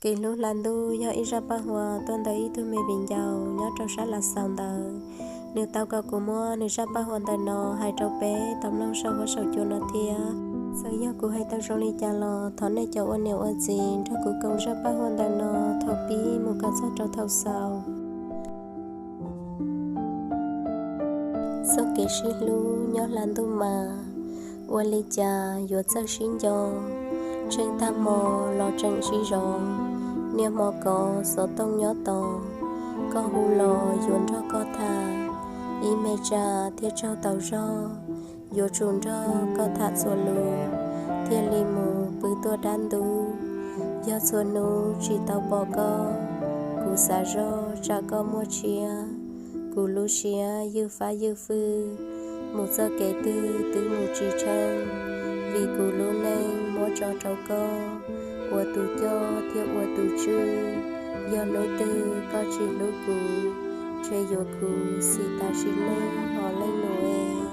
Kev hlub hla ntuj yog ib zaj paj huam tuaj ntawm ib tug me viv ncaus nyob rau sab Lav Xaus ntawd. Nws tau kom kuv muab nws zaj paj huam ntawm no hais rau peb tau mloog saum huab saum cua no thiab. Txawm yog kuv hais tau zoo li cas los thov nej cov ua niam ua txiv nrog kuv koom zaj paj huam ntawm no thaum pib mus kom txog rau thaum xaus. Txoj kev sib hlub nyob hla ntuj mas, ua li cas yuav txawj sib nco, tsheej tag hmo los tseem sib zov, niaj hmo kov xov tooj nyob tos, koj hu los yuav nrog koj tham, ib me tsa thiaj tsaug tau zog, yuav tsum nrog koj tham txhua lus, thiaj li mus pw tuaj dab ntub. Yog txhua hnub tsis tau pom koj, kuv xav zoj tsam koj muaj tshiab, kuv lub siab ywj fab ywj fwj, mus txoj kev twg twb mus tsis tsheej, vim kuv lub neej muab tso rau koj, ua tus coj thiab ua tus tswj. Yog hnub twg koj tsis hlub kuv, ntshe yuav khuv xim tas sim neej hos leej nus es.